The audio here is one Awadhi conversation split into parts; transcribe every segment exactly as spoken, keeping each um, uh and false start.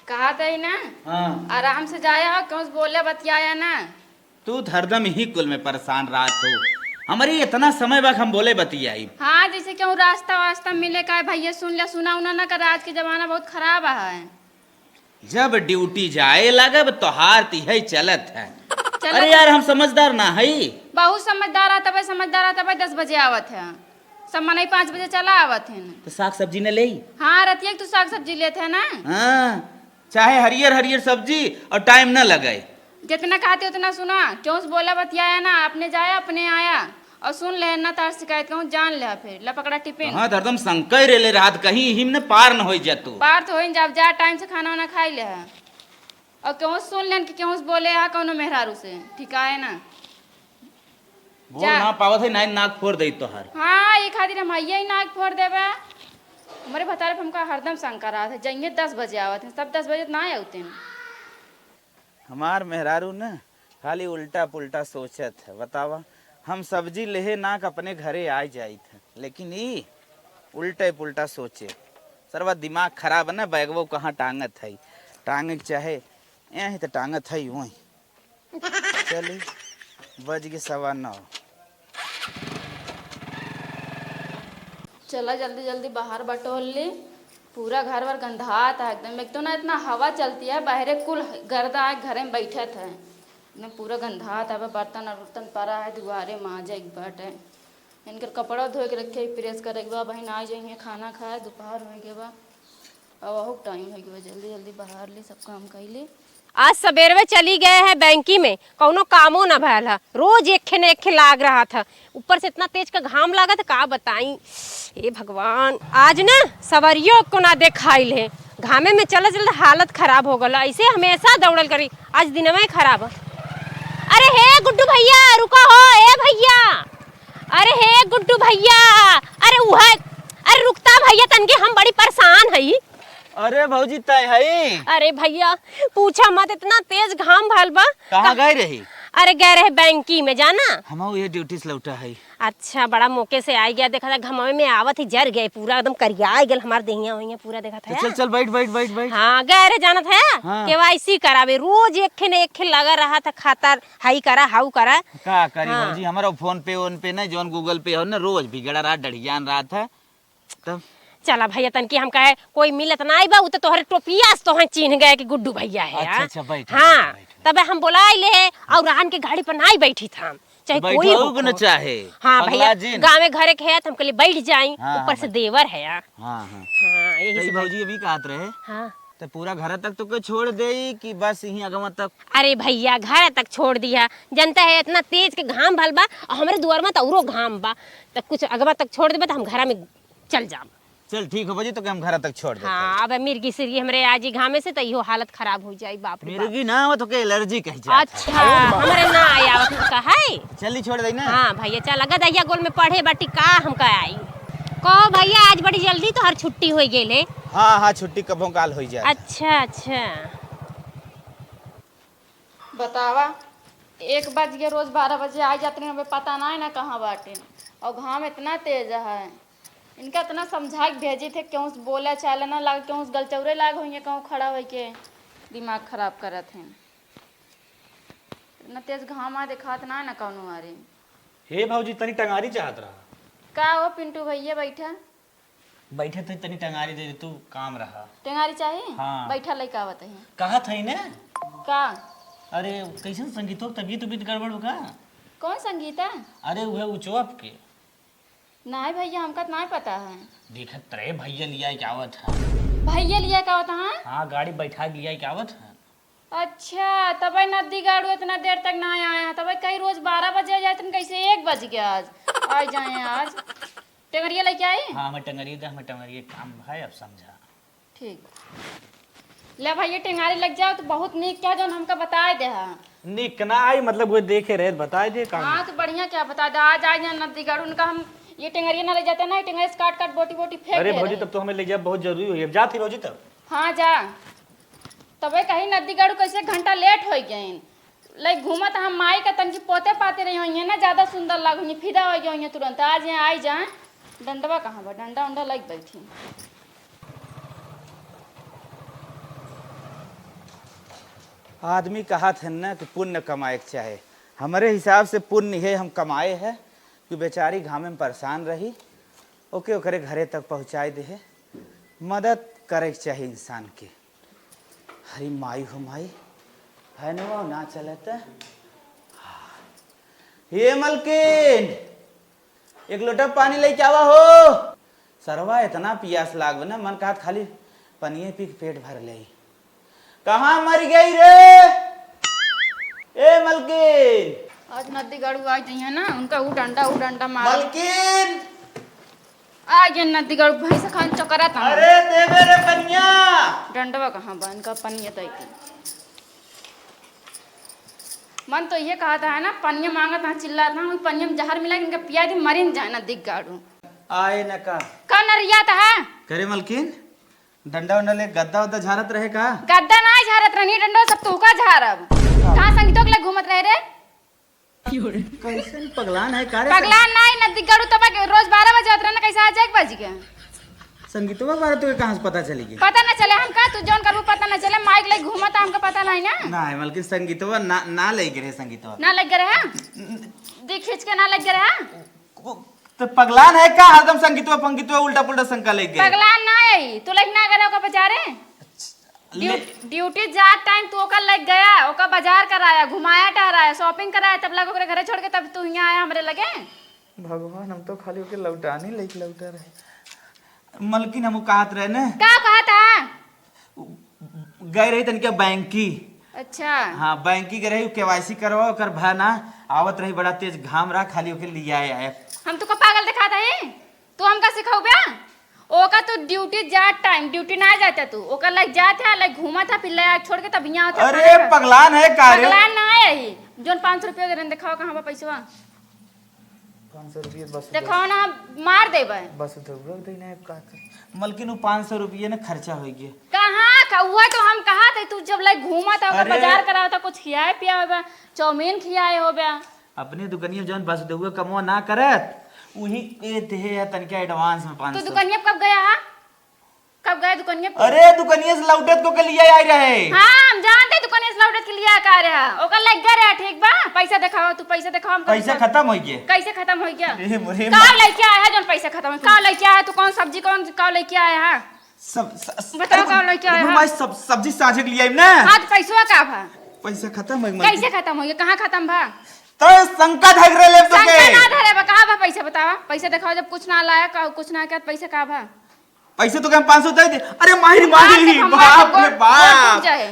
कहा तही ना। हाँ। आराम से जाया हो, क्यों बोले बतियाया ना। तू तो हरदम ही कुल में परेशान रहत हो। हमरी इतना समय बा हम बोले बतियाई। हाँ, जैसे क्यों रास्ता वास्ता मिले का भैया, सुन ले, सुना उना ना कर, आज के जमाना बहुत खराब है। जब ड्यूटी जाए लगब तोहार तिहे चलत है। चलत अरे है। यार, हम समझदार ना हई। बहुत समझदार है, तबे समझदार है, तबे दस बजे आवत है। सब मनई पाँच बजे चला आवत है। तो साग सब्जी न लेई? हाँ, रतिया के तू साग सब्जी लेत है ना। हाँ, चाहे हरियर हरियर सब्जी और टाइम न लगे। जितना कहते उतना सुना, क्यों से बोला बतियाया ना, अपने जाया अपने आया। और सुन ले ना तार शिकायत कहूँ जान ले फिर लपकड़ा टिपिन। हाँ, तो हरदम संकय रेले रहत कहीं हिम न पार न होई जा तू। पार तो होई न जाब, जा टाइम से खाना वाना खाई ले है। और क्यों सुन लेन कि क्यों से बोले हा कौनो मेहरारू से, ठीक है ना? बोल जा। ना पावत है, नाई नाक फोड़ दे तोहर। हाँ, ये खातिर हम आइए ही नाक फोड़ देबे। हमरे भतारे पे हमका हरदम शंका रहत है, जइए दस बजे आवत है, सब दस बजे तो ना आवते हैं। हमार मेहरारू न खाली उल्टा पुल्टा सोचत है। बतावा, हम सब्जी लेहे नाक अपने घरे आ जाइत है, लेकिन ई उल्टे पुल्टा सोचे। सरवा दिमाग खराब है ना, बैगवो कहाँ टांगत है, टांगे के चाहे यहीं तो टांगत है वहीं। चली, बज गए सवा नौ। चला जल्दी जल्दी बाहर बटोर ली, पूरा घर वर गंधात है एकदम। एक तो ना इतना हवा चलती है, बाहरे कुल गर्दा है, घरे में बैठत है, एकदम पूरा गंधात है। बर्तन और उर्तन पड़ा है दुआरे, माजे एक बाटे। इनकर कपड़ा धोए के रखे, प्रेस करे के बा, बहिन आ जाइए, खाना खाए, दोपहर हो गए बा। अब अहू टाइम हो गया, जल्दी जल्दी बाहर ली, सब काम कर ली। आज सबेरवे चली गए हैं बैंकी में, कौनो कामो ना भयल है। रोज एक खे न एक खे लाग रहा था, ऊपर से इतना तेज का घाम लागत है, का बताई। हे भगवान, आज ना सवरियो को ना देखाइल है, घामे में चलत चलत हालत खराब हो गल। ऐसे हमेशा दौड़ल करी, आज दिनवे खराब है। अरे हे गुड्डू भैया, रुका हो, ए भैया, अरे हे गुड्डू भैया, अरे उहे, अरे रुकता भैया तनके, हम बड़ी परेशान हई। अरे भौजी, तय हई? अरे भैया, पूछा मत, इतना तेज घाम भल बा। कहाँ का- गए रही? अरे गए रहे बैंकी में, जाना। हम ये ड्यूटी से लौटा है। अच्छा, बड़ा मौके से आ गया, देखा था घमवे में आवत ही जर गए, पूरा एकदम करिया गल हमार देहिया वहिया पूरा, देखा था। चल चल, बैठ बैठ बैठ बैठ। हाँ, गए रहे, जानत है। हाँ। केवाईसी करावे, रोज एक खे न एक खे लगा रहा था, खाता हाई करा, हाउ करा। का करी हाँ। भौजी, हमारा फोन पे, वोन पे नहीं, जौन गूगल पे हो ना, रोज बिगड़ा रहा, डढ़ियान रहा था। तब? चला भैया, तनकी हम कहे, कोई मिलत नाई बा, उ तो तोहरे टोपिया से तोहे चीन्ह गए कि गुड्डू भैया है, अच्छा, हाँ? अच्छा, बैठ, हाँ, बैठ, बैठ। तबे हम बोलाई ले है, और रान के गाड़ी पर नाई बैठी था, चाहे बैठो कोई हो को न को। चाहे, हाँ पगला भैया, जिन। गाँवे घरे के है, तो हम कहले बैठ जाई, हाँ, ऊपर हाँ, से बैठ। देवर है, हाँ। हाँ, हाँ। हाँ, यही तो से ई बैठ- भौजी अभी कहत रहे। हाँ। तो पूरा घर तक तो के छोड़ देई कि बस यहीं अगवा तक? अरे भैया, घर तक छोड़ दिया, जनता है इतना तेज के घाम भल बा, और हमरे दुआर में तो औरो घाम बा, तो कुछ अगवा तक छोड़ देबे तो हम घरा में चल जाब। चल ठीक हो भौजी, तो के हम घर तक छोड़ देते हाँ, हैं। अब मिर्गी सिर्गी हमरे आज ही घामे से तो इहो हालत खराब हो जाई, बाप रे बाप। मिर्गी ना आवत, ओके एलर्जी कही जात है। अच्छा, हमरे ना आय आवत का है? चली छोड़ दई ना। हाँ भैया, चल, अगर दहिया गोल में पढ़े बाटी का हमका आई। कहो भैया, आज बड़ी जल्दी तोहर छुट्टी हो गेल है। हाँ, हाँ, छुट्टी कभों काल हो जाए। अच्छा, अच्छा। बतावा, एक बज के रोज बारह बजे आ जाते हैं, हमें पता ना है ना कहाँ बाटे। और घाम इतना तेज है, इनका इतना समझा के भेजी थे, क्यों से बोले चाले ना लाग, क्यों से गलचौरे लाग होइए, कहूँ खड़ा होइके दिमाग खराब करत हैं। इतना तेज घाम आ देखात ना है ना कौनो आरे। हे भौजी, तनी टंगारी चाहत रहा। का हो पिंटू भैया, बैठा। बैठे थे, तनी टंगारी दे दे तू, काम रहा। टंगारी चाही? हाँ। बैठा, लइका आवत है। कहा था ही ने? का? अरे, कैसन संगीतो, तबीयत उबीयत गड़बड़ हो का? कौन संगीता? अरे, उहे उचोप के। नाय भैया, हमका त नाय पता है। देखत रहे, भैया लिया के आवत है। भैया लिया के आवत है? हाँ, गाड़ी बैठा के लिया के आवत है। अच्छा, तबे नद्दी गाड़ू इतना देर तक ना आया है, तबे कहीं रोज बारह बजे आ जाए, तुम कैसे एक बज गया आज? आ जाए आज। टंगरिया लेके आई? हाँ, हमें टंगरिया दे, हमें टंगरिया काम भाई, अब समझा। ठीक। ले भाई, ये टेंगारी लग जाओ तो बहुत नीक क्या, जौन हमका बताए दे हा। नीक ना आई, मतलब वो देखे रहे, बताए दे काम। हाँ, तो बढ़िया क्या बता दे, आज, आज यहाँ नद्दी गाड़ू उनका हम ये टेंगरिया ना ले जाते ना, ये टेंगरिया से काट, काट, बोटी, बोटी फेंक अरे दे भौजी, रहे। तब तो हमें ले जाए बहुत जरूरी हो गई। अब जात ही भौजी तब। हाँ, जा। तबे कही नद्दी गाड़ू कैसे घंटा लेट हो गइन। लई घूमत हम माई का तनकी पोते पाते रही होइए ना, ज्यादा सुंदर लाग होइए, फिदा हो गई होइए तुरंत। आज यहाँ आई जाए, डंडवा कहाँ बा? डंडा उंडा लग बैठी। आदमी कहत है न कि पुण्य कमाए के चाहे। हमरे हिसाब से पुण्य है हम कमाए है कि बेचारी घामे में परेशान रही, ओके ओकरे घरे तक पहुँचाए देहे। मदद करे के चाही इंसान के। अरे माई हो माई, फैनवा ना चलत। हाँ। हे मलकिन, एक लोटा पानी लेके आवा हो। सरवा इतना पियास लाग बा ना, मन कहत खाली पनिये पी के पेट भर ले। कहाँ मर गई रे? ए मलकिन। आज नदी गड़ू आ जइहे ना, उनका ऊ डंडा, ऊ डंडा मार। मलकिन। आ गए नदी गड़ू, भैंस खान चकरा था। अरे देवे रे पनिया। डंडवा कहाँ बा? इनका पनिया तय की। मन तो ये कहत है ना, पनिया मांगत है, चिल्लात है, वही पनिया में जहर मिला के इनका पिया दी, मरी न जाए नदी गड़ू। आए न का? का नरियात है? करे मलकिन, डंडा उंडा ले गद्दा उद्दा झारत रहे का? गद्दा ना झारत रहनी, डंडा सब तोहका झारब। कहाँ संगीतों के लिए घूमत रहे रे? कैसन पगलान है का रे? पगलान ना है, नदी गड़ू तब रोज बारह बजे होत रहे ना, कैसे आज एक बज गया? संगीतवा बारे तो कहाँ से पता चली गई? पता ना चले हमका, तू जौन करबू पता ना चले, माइक ले घूमत हमका पता नहीं ना। ना है, बल्कि संगीतवा ना, ना ले गिरे संगीतवा। ना लग रहे हैं? देख खींच के ना लग रहे हैं? तो पगलान है का? हरदम संगीतवा पंगीतवा उल्टा पुल्टा शंका लेके। पगलान ना आई, तू लेके ना गए ओकर बाजारे? ले- ड्यू-, ड्यूटी जात टाइम तू ओकर लेके गया, ओकर बाजार कराया, घुमाया टहराया, शॉपिंग कराया, तब लग ओकरे घरे छोड़ के तब तू यहाँ आया हमरे लगे। भगवान, हम तो खाली ओके लौटानी लेके लौटा रहे। मलकिन, हम कहत रहे ने। का कहत है? गए रही तनिका बैंकी। अच्छा। हाँ, बैंकी गए रही, केवाईसी करवा, ओकर भा ना आवत रही, बड़ा तेज घाम रहा, खाली ओके लिया आया। हम तुका पागल दिखात है? तू हमका सिखौबे? ओका तू ड्यूटी जात टाइम, ड्यूटी ना जाता तू, ओका लग जात है, लग घूमत है, फिर ले आ छोड़ के तब यहाँ होता अरे, खाने का। पगलान है का रे? पगलान ना है ही। जोन पाँच सौ रुपया दे रहे, दिखाओ कहाँ बा पैसवा? पाँच सौ रुपया बस दे। दिखाओ ना, मार देबे। बस दौड़ो दे ना, का कर? मलकिन, वो पाँच सौ रुपया ना खर्चा हो गया। कहाँ का? वह तो हम कहा थे, तू जब लग घूमत है, अरे। बाजार कराओ तो कुछ खियाए पियाए बा, चाउमीन खियाए हो बा। अपने दुकनिया जौन बसदेउआ कमवा ना करत, उही के देहे है तनिका एडवांस में पाँच सौ। तो दुकनिया कब गया हा? कब गया दुकनिया पे? अरे दुकनिया से लौटत को के लिए आई रहे। हाँ, हम जानते दुकनिया से लौटत के लिए आ का रहा। ओकर लग गया रहा, ठीक बा? पैसा दिखाओ तू, पैसा दिखाओ हम पैसा खत्म हो गया। कैसे खत्म हो गया? ए मोरे का माँ। लेके आया है जौन पैसा खत्म हो? का लेके आया है तू? कौन सब्जी, कौन का लेके आया है? सब, स-, स-, बताओ, अरे, का लइके आया अरे, है? माई, सब, सब्जी साझे के लिए आई ना। हाँ, तो पैसवा का भा? पैसा खत्म है, माई। कैसे खत्म हो गया? कहाँ खत्म भा? तो शंका धर रहे ले तो शंका के? ना धरे बा, कहाँ भा पैसा बतावा? पैसा दिखाओ, जब कुछ ना लाया, का, कुछ ना किया, तो पैसा का भा? पैसे तो के हम पाँच सौ दे दे। अरे माई रे माई, मार दे, बाप रे मार दे, बाप। गोड़ टूट जाए।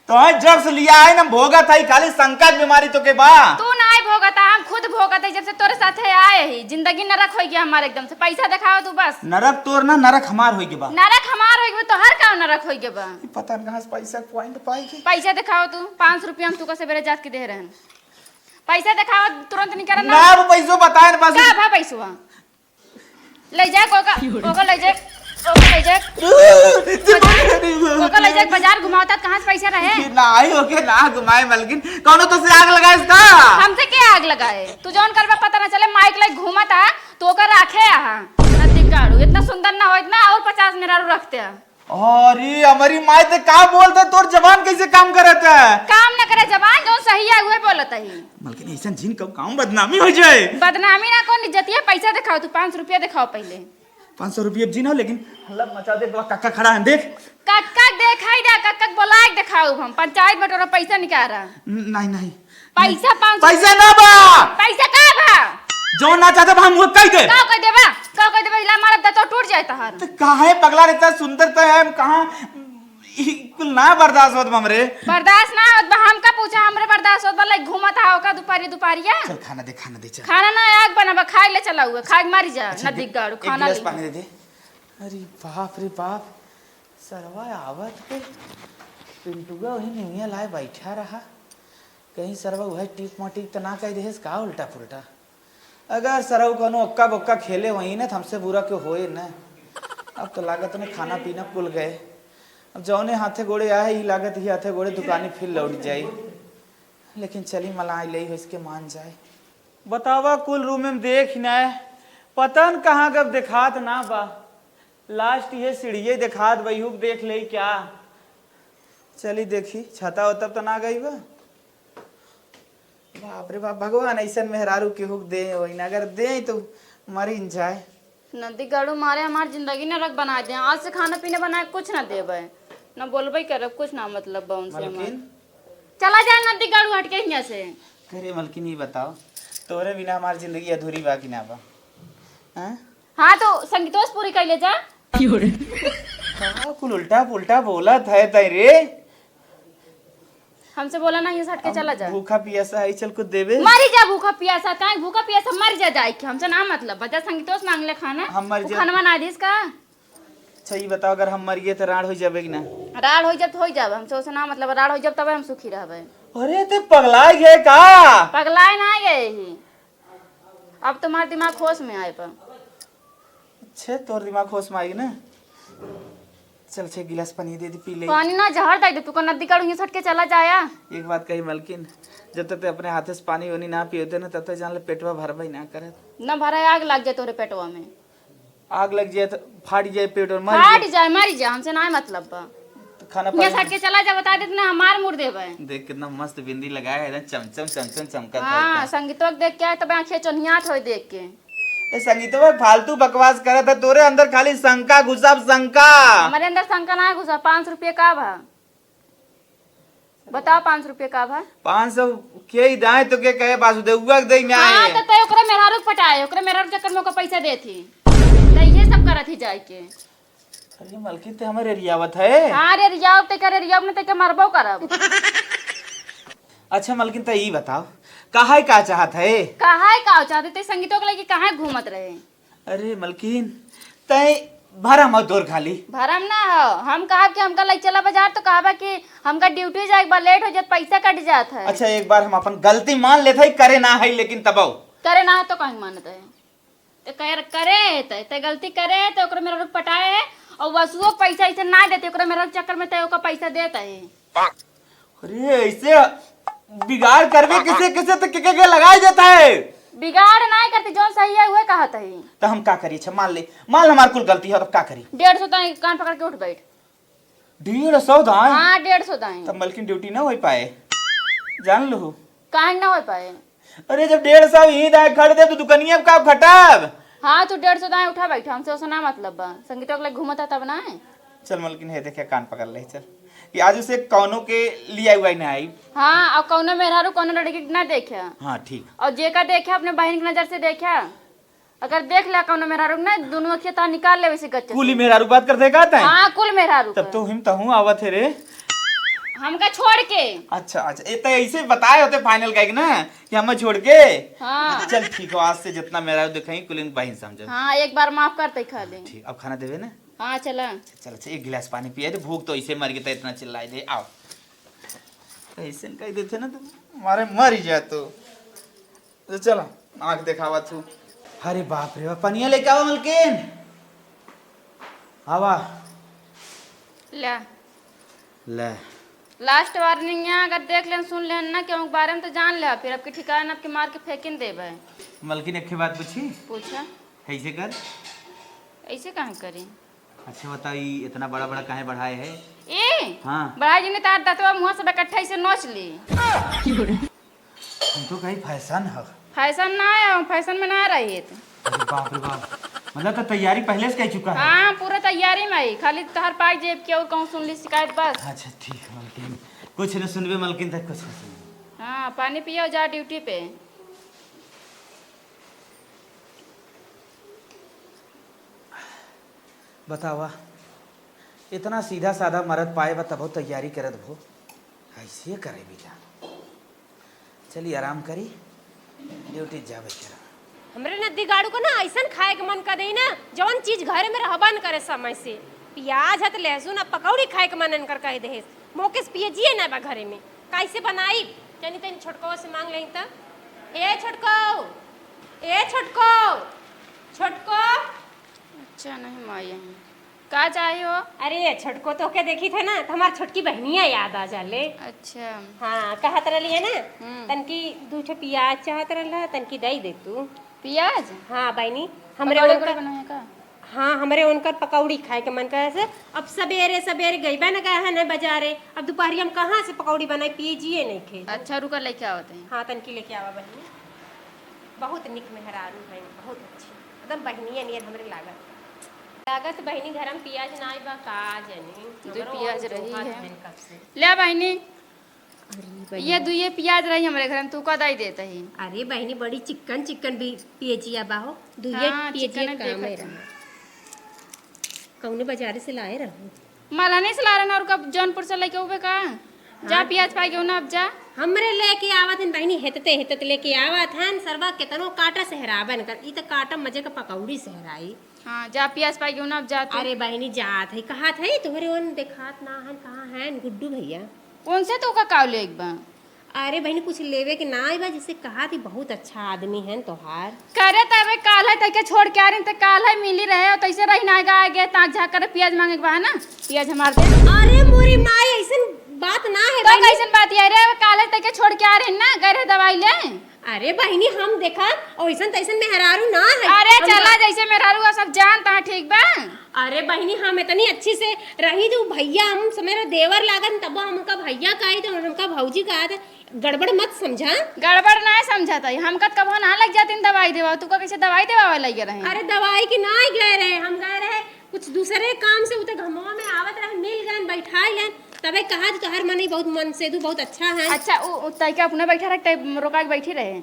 तो है जब से लिया है ना भोगत है, खाली शंका के बीमारी तो के बा। तू ना आए भोगत, हम खुद भोगत है, जब से तोरे साथे आए ही, जिंदगी नरक हो गया हमारे एकदम से। पैसा दिखाओ तू बस। नरक तोर ना, नरक हमार होई के बा। नरक हमार होई के बा, तोहर का नरक होई के बा? ई पता न कहाँ से पैसा के point पाई के। पैसा दिखाओ तू, पाँच सौ रुपया हम तू का सवेरे जात के दे रहन। पैसा दिखाओ, तुरंत निकाल ना। ना, वो पैसो बताए ना, बस। का भा पैसवा? ले जा, ओका, ओका ले जा, ओका ले जा। बाजार, ओका ले जा, बाजार घुमावता, कहाँ से पैसा रहे? ये ना आई होके ना घुमाए मलकिन, कौनो तो से आग लगाए इसका। हमसे के आग लगाए? तू जौन करबा पता ना चले, माइक ले घूमत आ, तो ओकर राखे आहा। नदी काढ़ू, इतना सुंदर ना हो, इतना और पचास मेहरारू रखते हैं। अरे, हमारी माई ते का बोलत है, तोर जबान कैसे काम करत है? काम न करे जबान, जौन सही है, उहे बोलत है। मलकिन, ऐसन जिन कब काम बदनामी हो जाए। बदनामी ना, कौन इज्जतिया, पैसा दिखाओ तू, पाँच सौ रुपया दिखाओ पहले। पाँच सौ रुपया जिन हो, लेकिन हल्ला मचा दे, बा कक्का खड़ा है, देख। कक्का देखाई दे, कक्का बोला के दिखाओ, हम पंचायत बटोरा पैसा निकाल रहा। न-, नहीं, नहीं। पैसा पाँच सौ। पैसा ना बा। पैसा का बा? जौन ना चाहते बा, हम वो कह दे। का कह देबा? का कह देबा? इला मारब त तो टूट जाए तहार। त काहे पगला रे, इतना सुंदर त है, हम कहाँ, ई कुल ना बर्दाश्त होत बा हमरे। बर्दाश्त ना होत बा, हमका पूछा, हमरे बर्दाश्त होत बा, लाइक घूमत हा ओका दुपारी दुपारिया। चल खाना दे, खाना दे, चल। खाना ना, आग बनाबा, खाए ले चला हुआ, खाए के मारी जा, अच्छा, नदी दे, गाड़ू, एक खाना गिलास ले। पानी दे दे। अरे बाप रे बाप, सरवा आवत के पिंटुआ वही निमिया लाए बैठा रहा। कहीं सरवा वह टीप मटीप त ना कह देहेस का उल्टा पुल्टा। अगर सरऊ कौनो ओक्का बोक्का खेले वही न, त हमसे बुरा क्यों होए न। अब तो लागत न खाना पीना कुल गए। अब जौने हाथे गोड़े आए, ई लागत ही हाथे गोड़े दुकानी फिर लौट जाई। लेकिन चली मलाई लई हो, इसके मान जाए। बतावा, कुल रूम में देख न, पता न कहाँ गब देखात ना बा। लास्ट ये सीढ़िये देखात बा, इहू के देख ले क्या? चली देखी, छता हो तब तो ना गई बा। बाप रे बाप, भगवान ऐसन मेहरारू केहू के दे होई ना, अगर दे तो मरिन जाए। नदी गाड़ू मारे हमार जिंदगी नरक बना दे। आज से खाना पीना बनाए कुछ ना देबे, ना बोलबे करब, कुछ ना मतलब बा उनसे हमार। मलकिन? चला जाए नदी गाड़ू हट के हियां से। अरे मलकिन, ये बताओ, तोरे बिना हमार जिंदगी अधूरी बा कि ना बा? हैं? हाँ, तो संगीतोस पूरी कर ले जा। का कुल उल्टा पुल्टा बोलत है तै रे? हमसे बोला ना, ये से हट के अब चला जा। भूखा पियासा है, चल कुछ देबे। मरी जा भूखा पियासा, काहे भूखा पियासा मर जा जाए के, हमसे ना मतलब बा। जा संगीतोस मांग ले खाना, हम मर उ जा। खानवा ना दिस का। अच्छा, ये बताओ, अगर हम मर गए तो राड़ हो जाबे कि ना? राड़ हो जब तो हो जाबे, हमसे ओसे ना मतलब, राड़ हो जब तबे हम सुखी रहबे। अरे, ते पगला गए का? पगलाए ना गए ही, अब तुम्हार दिमाग होश में आए बा। अच्छे, तोर दिमाग होश में आएगी ना। चल, छे गिलास पानी दे दे, पी ले। पानी ना, जहर दे दे, तू का नदी काढ़ू, हियां से हट के चला जाया। एक बात कही मलकिन, जब तक ते अपने हाथे से पानी ओनी ना पियोते ना, तब तक जान ले पेटवा भरबे ना करत। ना भरा, आग लग जाए तोरे पेटवा में। आग लग जाए तो फाट जाए पेट और मर फाट जाए। जाए, मर जाए, हमसे ना मतलब बा। तो खाना हियां से पानी हट के चला जा, बता देत ना, हमार मुड़ देबे। देख कितना मस्त बिंदी लगाए है, एकदम चमचम चमचम चमकत है हाँ, एकदम। संगीतवा के देख के आए, तब आंखें चोन्हियात होए देख के। ए, संगीतवा फालतू बकवास करत है, तोरे अंदर खाली शंका घुसा, शंका। हमारे अंदर शंका ना घुसा, पाँच सौ रुपये का भा? बताओ, पाँच सौ रुपये का भा? पाँच सौ के ही दाए तो के कहे, बासुदेवुआ के दे में हाँ, आए। तो तय ओकरे मेहरारू के पटाए, ओकरे मेहरारू के चक्कर में ओकर पैसा देत ही। तो ये सब करत ही जाए के। अरे मलकिन, ते हमारे रियावत है। हाँ रे, रियाव ते करे, रियाव ने ते के मरबो करब। अच्छा मलकिन, ते ई बताओ, काहे का चाहत है? काहे का चाहत है? ते संगीतो के लेके काहे घूमत रहे? अरे मलकिन, तै भरम हो तोर खाली। भरम ना हो, हम कहब कि हमका लई चला बाजार, तो कहबा कि हमका ड्यूटी जाए के बा, लेट हो जात, पैसा कट जात है। अच्छा, एक बार हम अपन गलती मान लेत है, करे ना है, लेकिन तबौ। करे ना है तो काहे मानत है? ते कर, करे है, ते, ते गलती करे है, ते ओकरे मेहरारू के पटाए है, और वसुओ पैसा ऐसे ना देते, ओकरे मेहरारू के चक्कर में ते ओकर पैसा देत है। अरे, ऐसे बिगाड़ करबे किसे, किसे तो के, के, के लगाई देता है। बिगाड़ नाहीं करती, जौन सही है, उहे कहत है। तो हम का करी? अच्छा, मान ले, मान ले हमार कुल गलती है, तब का करी? डेढ़ सौ दाएं कान पकड़ के उठ बैठ। डेढ़ सौ दाएं? हाँ, डेढ़ सौ दाएं। तब मलकिन ड्यूटी ना हो पाए, जान लो। काहे ना हो पाए? अरे, जब डेढ़ सौ ही दाएं खट दे, तो दुकनिया में का खटब? हाँ, तू डेढ़ सौ दाएं उठा बैठा, हमसे ओसे ना मतलब बा। संगीतवा के लगे घूमत है तब ना है। चल मलकिन, है देखे, कान पकड़ ले, चल। कि आज उसे कौनो के लिया हुआ ही ना आई। हाँ, और कौनो मेहरारू कौनो लड़की के ना देखे। हाँ, ठीक। और जेका देखे, अपने बहिन के नजर से देखे। अगर देख ले कौनो मेहरारू ना, दोनों अखिया ता निकाल लेवे से गच्चे कुली से। मेहरारू बात करते का तैं? हाँ, कुल मेहरारू तब का। तो हिम तहूँ आवत है रे। हमका छोड़ के। अच्छा, अच्छा, ए, तैं ऐसे बताए होते फाइनल कहे के ना कि हमें छोड़ के। हाँ। चल ठीक हो, आज से जितना मेहरारू देखे कुल बहिन समझो। हाँ, एक बार माफ करते खाली। ठीक, अब खाना देवे ना? हाँ, चला। चल, अच्छा, एक गिलास पानी पिया दे, भूख तो ऐसे मर गई, तो इतना चिल्लाई दे, आओ। तो ऐसे कह देते ना, तो मारे मर ही जाए तो। तो चला, आँख देखावा तू। अरे बाप रे बाप, पनिया लेके आवा मलकिन। आवा। ले। ले। लास्ट वार्निंग है, अगर देख लेन, सुन लेन ना, केहू के बारे में तो जान ले, फिर अब की ठिकाना अब की मार के फेंकिन देबे। मलकिन, एक ठे बात पूछी? पूछा। ऐसे कर। ऐसे काहे करी? अच्छा बताओ, ई इतना बड़ा बड़ा काहे बढ़ाए है? ए, हाँ। बढ़ाए जी, नहीं तार दतवा मुँह से इकट्ठा ऐसे नोच ली। हम तो कहीं फैशन है। फैशन ना है, हम फैशन में ना रही थे। अरे बाप रे बाप, मतलब तो तैयारी पहले से कह चुका है। हाँ, पूरा तैयारी में ही, खाली तोहर पाई जेब के और कहूँ सुन ली शिकायत बस। अच्छा ठीक है मलकिन, कुछ न सुनबे मलकिन, तक कुछ न सुनबे। हाँ, पानी पियो, जा ड्यूटी पे। बतावा, इतना सीधा साधा मरद पाए बा तबो तैयारी करत भो, ऐसे करे बेटा। चली आराम करी, ड्यूटी जाबे करा। हमरे नद्दी गाड़ू को ना ऐसन खाए के मन कर देई ना, जवन चीज घरे में रहबा न करे समय से। पियाज है त लहसुन, अब पकौड़ी खाए के मन इनकर कह देहेस। मोके से पियजिए ना बा घरे में, कैसे बनाई? तनी तनी छोटको से मांग लेई त। ए छोटको, ए छोटको, छोटको। अच्छा, नहीं माई है। का चाही हो? अरे, छोटको तोहके देखी थे ना, तो हमार छोटकी बहनिया याद आ जाले। अच्छा। हाँ, कहत रहली है ना, हम्म। तनकी दू ठे पियाज चाहत रहला, तनकी दई दे तू। पियाज? हाँ, बहनी, हमरे पकौड़े उनका उकौड़े बनाए का? हाँ, हमरे उनकर पकौड़ी खाए के मन करे से। अब सबेरे सबेरे गइबे न गए हैं न बजारे, अब दुपहरिया में कहाँ से पकौड़ी बनाई, पिए जिए नहीं खे। अच्छा, रुका, लेके आवत है। हाँ, तनकी लेके आवा बहिनी। बहुत निक मेहरारू है, बहुत अच्छी, एकदम बहिनिया नियर हमरे लागत। लागत बहिनी घर में पियाज ना आइबा का जानी, जो हमरो पियाज रही है। कब से। ले बहिनी, अरे बहिनी। ये दुइये पियाज रही हमरे घर में, तू का दाई देत ही? अरे बहिनी, बड़ी चिक्कन चिक्कन भी पियजिया बा हो, दुइये हाँ, पियजिया चिक्कन काम देखत है ही। रहा। कौने बाजारे से लाए रहू? मलहनी से ला रहन और कब जौनपुर से लेके उबे का? जा हाँ। पियाज पाई गयो ना, अब जा। हमरे लेके आवत हन बहिनी, हेतते हेतत लेके आवत हन, सरवा केतनो काटा सेहराबन कर, ई त काटा मजे का पकौड़ी सेहराई। हाँ, जा पियाज पाई गयो ना, अब जा तू। अरे बहिनी जात है, कहत है तोहरे ओन देखात ना हन, कहाँ हैं गुड्डू भैया? उनसे तो का काव ले एक बा? अरे बहिनी, कुछ लेवे के ना आइबा, जिसे कहा थी बहुत अच्छा आदमी है तोहार। करे तबे काल है तैके छोड़ के आ रही, त काल है मिली रहे और तैसे रही ना गा आगे ताक झाक कर पियाज मांगे के बा ना, पियाज हमार दे। अरे मोरी माई, ऐसन बात ना है तो बहिनी। कैसन बात है रे? काल है तैके छोड़ के आ रही ना, गए रहे दवाई ले। अरे बहिनी, हम देखा ओइसन तैसन मेहरारू ना है। अरे हम चला, जैसे मेहरारू आ सब जानता है, ठीक बा। अरे बहिनी, हम इतनी अच्छी से रही जो भैया हम समय देवर लागन, तब हमका भैया कही तो हमका भौजी कहा थे। गड़बड़ मत समझा। गड़बड़ ना समझा था, हमका तो कबो ना लग जाती दवाई देवा, तू का कैसे दवाई देवा लग रहे? अरे दवाई के ना गए रहे, हम गए रहे कुछ दूसरे काम से, उते घमवा में आवत रहे, मिल गए, बैठा गए, तबे कहा जो तोहर मनई बहुत मनसेधू बहुत अच्छा है। अच्छा, उ, उ तैके अपने बैठा रख, तै रोका के बैठी रहे।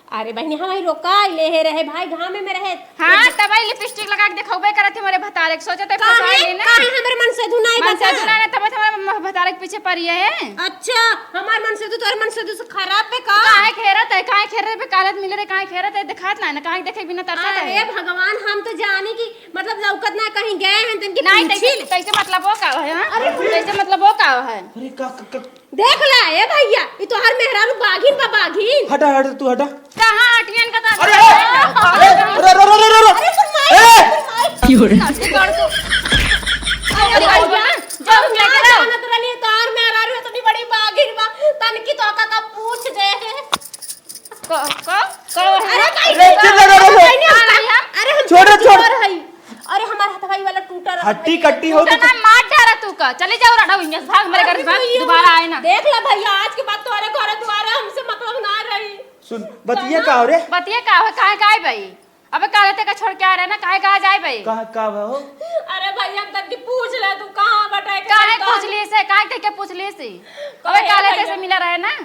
अरे बहिनी, हम ही रोका ले हे रहे भाई, घामे में रहे। हाँ, तब ही लिपस्टिक लगा के देखौबे करत है मोरे भतारे के, सोचत है काहे? फंसा लेना। काहे हमरे मनसेधू नाई बा मनसेधू का? ना, ना, तब हमारे म-, भतारे के पीछे पड़ी है। अच्छा, हमार मनसेधू तोरे मनसेधू से खराब पे का? काहे खेरत है, काहे खेरत पे कालत मिले रे, काहे खेरत है, दिखात ना, ना, काहे देखे बिना तरसत है। अरे भगवान, हम तो जानी कि मतलब लौकत ना कहीं गए हैं, तनकी नहीं, पूछी तैसे, ले। तैसे मतलब वो का है, हाँ? अरे तैसे मतलब वो का है? अरे का, का, का, देख ला, ए भैया, ई तोहार मेहरारू बाघिन बा, बाघिन। हटा, हटा, तू हटा। कहाँ हटियन का दादा? अरे, अरे, अरे, अरे, अरे, अरे, अरे, सुन माई, ए! सुन माई। क्यों रे? अरे भैया, जब हम लेके जाओ। जानत रहनी, तोहार मेहरारू इतनी बड़ी बाघिन बा, तनकी तो का, का पूछ दे। क-, क-, क-, अरे, अरे, चिल्ला, अरे, अरे, अरे, अरे, हम अरे, हम छोड़, छोड़। चोर हई। अरे, हमार हथवाई वाला टूटा रहा हड्डी है। कट्टी हो टूटा तो ना, मार डाला तू का। चले जाओ, रड़ो, यहाँ से भाग, हमारे घर से भाग, अरे, दोबारा आए ना। देख ला भैया, आज के बाद तोहरे घरे दुआरे हमसे मतलब ना रही। सुन, बतिया का हो रे? बतिया का हो, काहे, काहे भाई? अबे काले ते का छोड़ के आ रहे ना, काहे, कहाँ जाए भाई? कहाँ, का बा हो? अरे भैया, हम तनकी पूछ ले, तू कहाँ बटे? काहे पूछ ली से, काहे ते के पूछ ली से? अबे काहे काले ते से भैया? मिला रहे ना।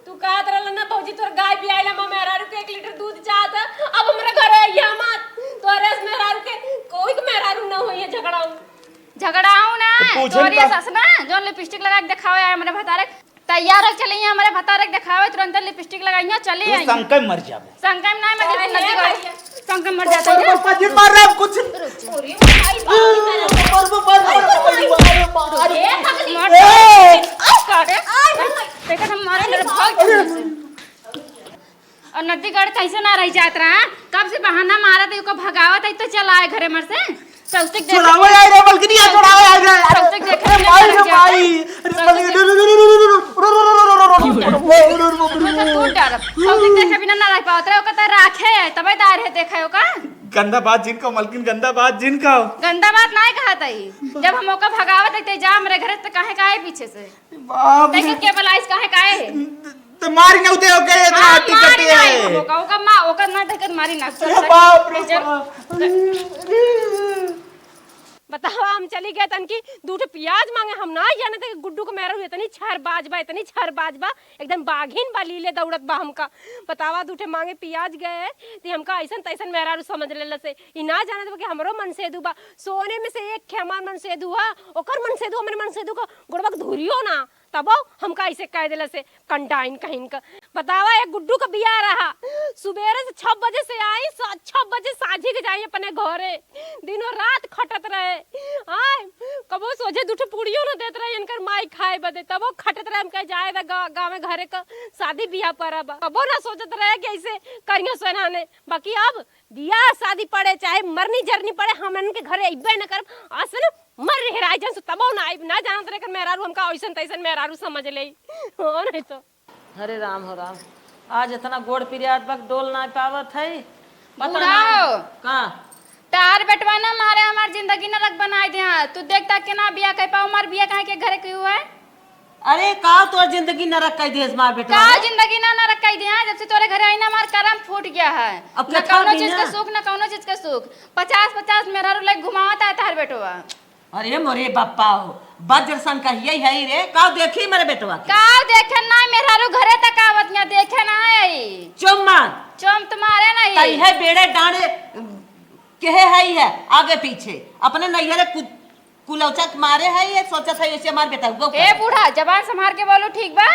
तू कहत रहल ना भौजी, तोर गाय बियाइला, हम मेहरारू के एक लीटर दूध चाहत, अब हमरे घरे अइहा मत। तोरे से मेहरारू के कोई के मेहरारू ना होई है झगड़ाऊ। झगड़ाऊ ना, तो पूछन तोरी का? सस ना, जौन लिपस्टिक लगा के देखावे आए हमरे भतारे, तैयार हो चली हमरे भतारे के देखावे, तुरंत लिपस्टिक लगाइया चली तू आई। संकट मर जाबे। संकट ना मर जाबे, अरे नदी गई। भैया। संकट मर जाता है। पापा जी मार रहे हैं कुछ। अरे भाई, बाप रे। मार, मार, मार, मार, मार, मार, मार। ए, पगली। मार। ए! अरे, देखा था, मारे मेरे भाग अरे। और नदीगढ़ कैसे ना रह जात रहा, कब से बहाना मारत है, ओका भगावत है, तो चला आए घरे मर से। सौतिक देखे छोड़ावे आए रे, बल्कि नहीं, छोड़ावे आए रे। सौतिक देखे अरे बिना भाई ना रे रह जाता। भाई, अरे सौतिक बल्कि देखे तू डर। सौतिक देखे बिना ना रह पावत रहे, ओका तो राखे है, तबे दार है, देखे ओका। गंदा बात जिन कहो, मलकिन, गंदा बात जिन कहो। गंदा बात ना कहत है, जब हम ओका भगावत है, ते जा हमरे घरे, तो काहे, काहे पीछे से? बाप रे। देखे के बलाइस काहे, काहे है? तो मारी ना उते ओके, इतना हाँ, हड्डी मारी कट्टी ना है। हम ओका, ओका मा-, ओका ना देख के मारी ना। अरे बाप रे बाप। बतावा, हम चली गए तनकी दू ठे पियाज मांगे, हम ना जानत कि गुड्डू के मेहरारू इतनी छरबाज बा, इतनी छरबाज बा, एकदम बाघिन बा, लीले दौड़त बा हमका। बतावा, दू ठे मांगे पियाज गए, ती हमका ऐसन तैसन मेहरारू समझ लेला से। ई ना जानत बा कि हमरो मनसेधू बा, सोने में से एक खे हमार मनसेधू हा, ओकर मनसेधू, हमरे मनसेधू का गोड़वा के धुरियो ना। तबो हमका ऐसे कह देला से कंडाइन कहीं का। बतावा, एक गुड्डू का बियाह रहा, सुबेरे से छह बजे से आई, स-, छह बजे साझी के जाई अपने घरे, दिनों रात खटत रहे। आय, कबो सोझे दू ठो पूड़ियो न देत रहे इनकर माई खाए बदे, तबो खटत रहे। हम कहे, "जाए दा गा-, गाँवे घरे का शादी बियाह पर अब।" कबो ना सोचत रहे कि ऐसे करियो सोना ने। बाकी अब बियाह शादी पड़े, चाहे मरनी जरनी पड़े, हम इनके घरे अइबे न करब। आज से ना मर रहे राजन से तबो ना आइब, ना जानत रहे कर मेहरारू हमका ऐसन तैसन मेहरारू समझ ले। हो नहीं तो। हरे राम हो राम, आज इतना गोड़ पिरियात बक डोल ना पावत है। पता बूढ़ा ना हो। का? तार बेटवा ना मारे हमार जिंदगी नरक बनाइ दिहा। तू देखता के ना बिया कइ पाओ, हमार बिया काहे के घरे के हुआ है? अरे का तोर जिंदगी नरक कइ दिहेस मार बेटवा का रे? जिंदगी ना नरक कइ दिहा, जब से तोरे घरे आई ना हमार करम फूट गया है। अब ना कथा कौनो भी चीज ना। का सुख, ना कौनो चीज का सुख। पचास पचास मेहरारू लेके घुमावत है तार बेटवा। अरे मोरे बप्पा हो, बज्र सन कहिए है रे, का देखी मेरे बेटवा के? का देखे ना मेहरारू घरे तक आवत ना देखे ना आई। चुम मार। चुम तुम्हारे नहीं। तई है बेड़े डांडे केहे है ही है, आगे पीछे। अपने नैहरे कु-, कुलौचा के मारे है ये, सोचत है ऐसे मार बेटा हुआ ए का? बूढ़ा, जबान संभार के बोलू, ठीक बा?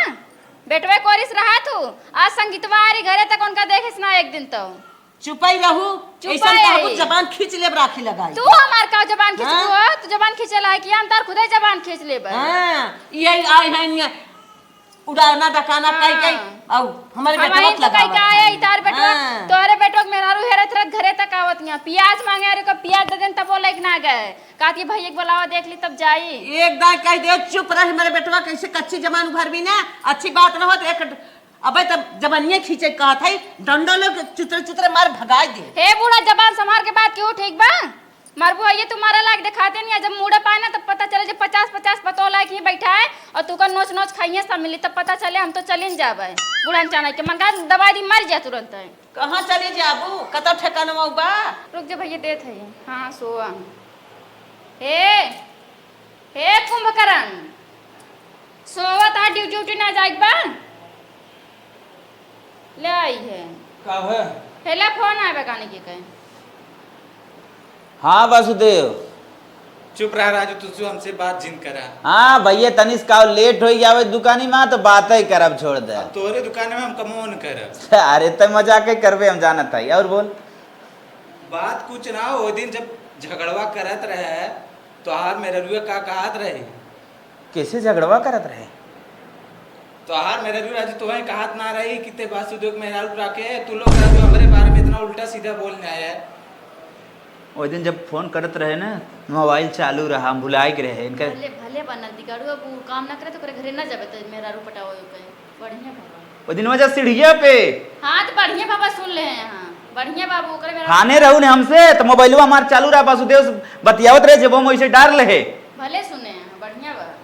बेटवे कोरिस रहा तू, आज संगीतवा आरी घरे तक उनका देखिस ना एक दिन तो। चुपाई रहू, चुपाई ऐसन कहबू रही। जबान खींच लेब राखी लगाई। तू हमार का जबान खींच हाँ? तू, तू जबान खींचे ला है कि हम तार खुदे जबान खींच लेब। हाँ, ये आई है उड़ाना डकाना हाँ। कई कई, आउ, हमारे हम बेटवा आई के तो कई लगावत का है, है। इतार बेटवा, हाँ। तोहरे बेटवा के मेहरारू हेरत हेरत घरे तक आवत हियाँ। पियाज मांगे, अरे को पियाज दे देन, तब वो लेके ना गए। कहती, "भैया के बुलावा, देख ली, तब जाई।" एक दाई कह दे, "चुप रह, हमारे बेटवा कैसे कच्ची जबान उभरबी ना, अच्छी बात ना हो तो एक, अबे तब जबनिया खींचे कहत है, डंडो लोग चुतरे चुतरे मार भगाई दे।" हे बूढ़ा, जबान संभार के बात क्यों, ठीक बा? मारबू आइए, तुम्हारा लायक दिखाते नहीं है। जब मूड़ा पाए ना, तब पता चले, जब पचास पचास पतोह लायक ही बैठा है और तू का नोच नोच खाइए सब मिली, तब पता चले, हम तो चलिन जाबे। बूढ़ा अनचानक के मन का दवाई दी, मर जा तुरंत है। कहाँ चले जाबू? कतौ ठिकाना बा? रुक जा भैया, देत है। हाँ, सोआ। हे, हे कुंभकर्ण, सोवत आ, ड्यू-, ड्यूटी ना जाइक बा? ले आई है। का है? हेला फोन आवे गाने के कहे। हाँ वासुदेव। चुप रहा राजू, तू हमसे बात जिन करा। हाँ भैया, तनिस का लेट हो जावे दुकानी में तो बातें करब छोड़ दे। अब तोरे दुकान में हम कमो न करब। अरे तो मजाक ही करबे, हम जानत है। और बोल। बात कुछ ना, वो दिन जब झगड़वा करत रहे, तोहार मेहररुआ का कहत रहे? कैसे झगड़वा करत रहे? तोहार मेहररुआ राजू तोहे कहत ना रही कि ते वासुदेव के मेहरारू राखे, तू लोग राजू हमरे बारे में इतना उल्टा सीधा बोल ना है। ओइ दिन जब फोन करत रहे ना, मोबाइल चालू रहा, हम भुलाइ के रहे इनका। भले, भले बा नंदी, गाड़ू अब उ काम ना करे तो ओकरे घरे ना जाबे, तो मेहरारू पटावे ओके। बढ़िया बाबा। ओ दिन वजह सीढ़िया पे। हाँ, तो बढ़िया बाबा सुन ले हैं, हाँ। बढ़िया बाबू, ओकरे में ठाने रहू ने हमसे, तो मोबाइलवा हमार चालू रहा, वासुदेव से बतियावत रहे, जेबो में वैसे डार ले है। भले सुने हैं, बढ़िया बा।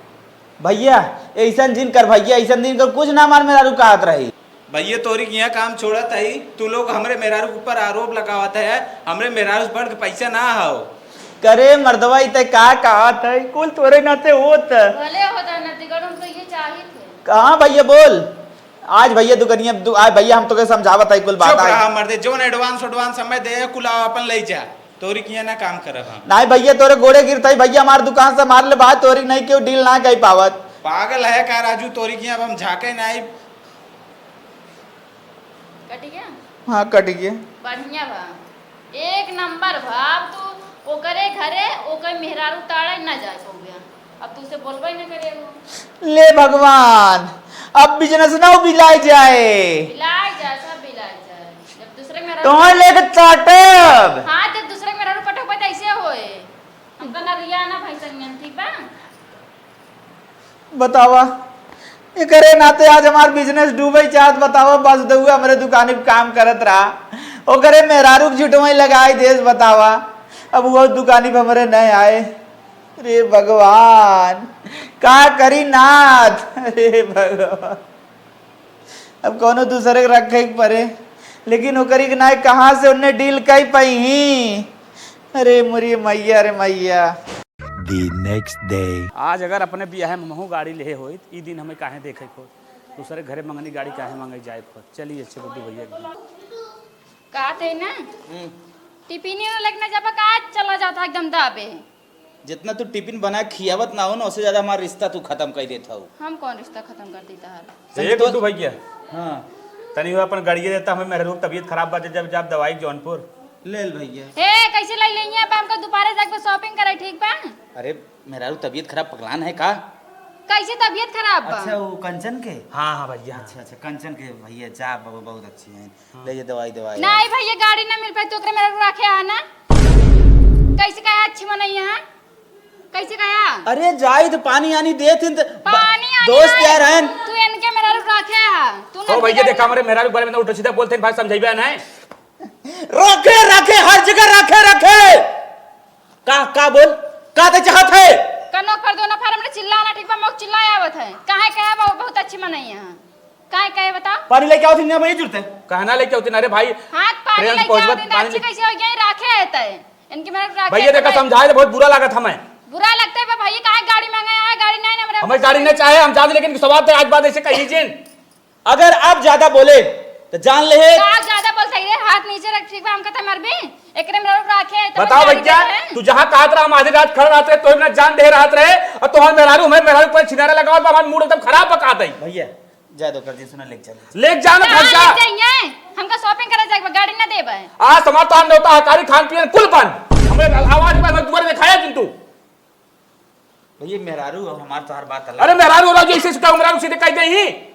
भैया, ऐसन जिन कर भैया, ऐसन जिन कर, कुछ ना हमार मेहरारू कहत रही। भैया, तोरी के यहाँ काम छोड़त हई, तू लोग हमरे मेहरारू के ऊपर आरोप लगावत है, हमरे मेहरारू से बढ़ के पैसा ना हौ। करे मर्दवा, ई तै का कहत है, कुल तोरे नाते होत। भले होता नंदीगढ़, हम तो ये चाहित है। कहाँ भैया बोल, आज भैया दुकनिया दु-, आज भैया हम तोके समझावत है कुल बात चुप आज। रहा मर्दे, जौन advance advance समय दे है, कुल अपन ले जा। तोरी किया ना काम करब हम। नाहीं भैया, तोरे गोड़े गिरत है भैया, हमार दुकान से मार ले बात, तोरी नहीं क्यों deal ना कई पावत। पागल है का राजू, तोरी किया अब हम झाके नाहीं। कट गया? हाँ, कट गया। बढ़िया बा, एक नंबर बा। अब तू ओकरे घरे ओकर मेहरारू ताड़े ना जाए पउबे। अब तू उसे बोलबे ना करे वो। ले भगवान, अब business ना बिलाए जाए। बिलाए जाए, सब बिलाए जाए। जब दूसरे में रहो तोहे लेके चाटब। हाँ, जब दूसरे में रहो पटक पे तो ऐसे होए। हमका ना रिया ना भाई संगन, ठीक बा? बतावा, एकरे नाते आज हमार business डूबे चाहत, बतावा, बस दउआ हमरे दुकानी पे काम करत रहा, ओकरे मेहरारू के झुटवई लगाई देस, बतावा, अब वो दुकानी पे हमरे नहीं आए। रे भगवान, का करी नाथ? रे भगवान, अब कौनो दूसरे के रखे के परे, लेकिन ओकरी के नाय कहाँ से उन्ने deal कई पाई ही? अरे मुरी मैया रे मैया। The next day। आज अगर अपने बियाहे में हमहू गाड़ी लेहे होइत, ई दिन हमें काहे देखे खोत, दूसरे घरे मंगनी गाड़ी काहे मांगे जाए खोत। चलिए अच्छे गुड्डू भैया के। का ते ना? हम्म। टिफिन ना लेके ना जाबा का, चला जाता एकदम दाबे। जितना तू टिफिन बना के खियावत ना हो ना, उससे ज्यादा हमारा रिश्ता तू खत्म कर देत हऊ। हम कौन रिश्ता खत्म कर दी तहार? ए तो गुड्डू भैया। हाँ। तनी हो अपन गाड़िया देता, हमें मेहरारू के तबीयत खराब बा, जब, जब दवाई जौनपुर। ले ल भैया। ए, कैसे ले लेंगे? अब हमको दोबारा जाके shopping करे, ठीक बा? अरे, मेहरारू तबीयत खराब पगलान है का? कैसे तबीयत खराब बा? अच्छा, वो कंचन के? हाँ, हाँ भैया। अच्छा, अच्छा, कंचन के भैया, जा, बहु-, बहुत अच्छी हैं। हाँ। ले ये दवाई, दवाई। नहीं भैया, गाड़ी ना मिल पाई, तो ओकरे मेहरारू राखे है ना? कैसे कहा अच्छी मनई है? कैसे कहा? अरे जाई तो पानी आनी देत हिन तो ब-, पानी आनी दोस्त नहीं। यार हैं। तू इनके मेहरारू राखे है, तू ना ओ भैया, बिगाड़। देखा हमरे मेहरारू के बारे में उल्टा सीधा बोलते हैं भाई, समझाइबे नहीं। राखे, राखे, हर जगह राखे, राखे। का, का बोल? का ते चाहत है? कनो कर दो ना फार, हमरे चिल्ला ना, ठीक बा? मौक चिल्ला आवत है। काहे कहे बहु-, बहुत अच्छी मनई है। काहे कहे बताओ? पानी लेके आओ, ना भैया जुड़ते। कहना लेके होती ना रे भाई। हाथ पानी प्रेम से लेके पहुंच आओ, मत, दिन पानी अच्छी ले- कैसे हो गई, राखे है तय। इनके मेरा राखे भैया है देखा, तय। समझाए तो बहुत बुरा लागत हमें। बुरा लगता है बा भैया, काहे गाड़ी मांगे है, गाड़ी नहीं ना मेरा। हमें गाड़ी नहीं चाहे, हम जाते, लेकिन सवाल तो आज बात ऐसे कही जिन। अगर आप ज्यादा बोले तो जान ले है। का ज्यादा बोलता है रे? हाथ नीचे रख, ठीक बा? हमका त मरबी, एकरे में लोग राखे है, त बताओ मर भैया, जाते हैं। तू जहाँ कहत रहा, हम आधी रात खड़ा रहत रहे, तोहे ना जान दे रहत रहे, और तोहर मेहरारू, हमें मेहरारू पर छिनारा लगावत बा, हमार मूड एकदम खराब बका दई। भैया, जा दो कर दी, सुना, लेके चल। लेके जाना ना, घर जा। लेके जाइए, हमका shopping करे जाए, गाड़ी ना देबे। आज हमार तो हम नेवता हकारी खान पियन कुल बंद। हमें आवाज में दुआरे दिखाया जिन तू। भैया, मेहरारू हो, हमार तोहार बात अलग। अरे, मेहरारू रहो, जैसे इसका मेहरारू सीधे कह दे ही।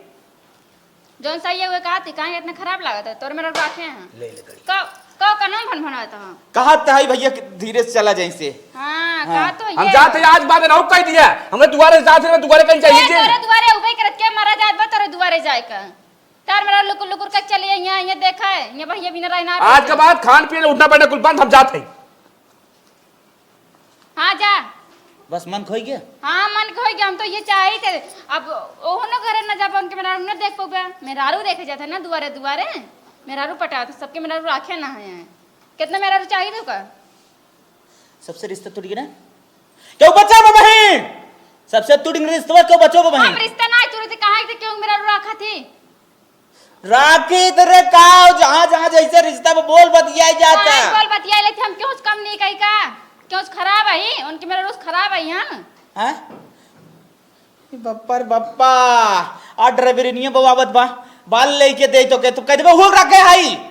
जौन सही है, वो कहा थी, काहे इतना खराब लागत है? तोर मेहरारू राखे हैं। ले ले गड़ी। कौ, कौ कानून भन भनावत हो? कहा त है भैया कि धीरे से चला जैसे। हाँ, हाँ। कहा तो हम ये जाते है। आज बाद में ना कह दिया, हमें दुआरे जाते, हमें दुआरे कहीं चाहिए ए, जे। तोरे दुआरे उबे करत के मरा जात बा, तोरे दुआरे जाए का। तार मेहरारू लुकुर लुकुर के चली, यहाँ, यहाँ देखा है, यहाँ भैया बिना रहना आज के बाद खान पीन उठना बैठना कुल बंद, हम जाते हैं। हाँ, जा। बस मन खोई गया? हाँ, मन खोई गया, हम तो ये चाही थे। अब ओहनो घरे न जाबो, उनके मेहरारू न देख पउबे। मेहरारू देखे जाते ना दुआरे दुआरे, मेहरारू पटाते, सबके मेहरारू राखे ना है। कितना मेहरारू चाही तू का? सबसे रिश्ता टूट गया ना? क्यों बचा बा बहिन? सबसे टूट गया रिश्ता, क्यों बचो बा बहिन? हम रिश्ता ना टूटे, कहाँ से क्यों मेहरारू राखा थी? राखी त रे का, जहाँ, जहाँ जैसे रिश्ता में बोल बतियाई जाता। काहे बोल बतियाई लेते, हम क्यों कम नहीं कही का? क्यों खराब है? उनके मेहरारू खराब है हम? हैं? बप्पा रे बप्पा, आ ड्राइवरिनिया बवावत बा, बाल लेके दे तो के, तू कह देबे, "हुक रखे हई।"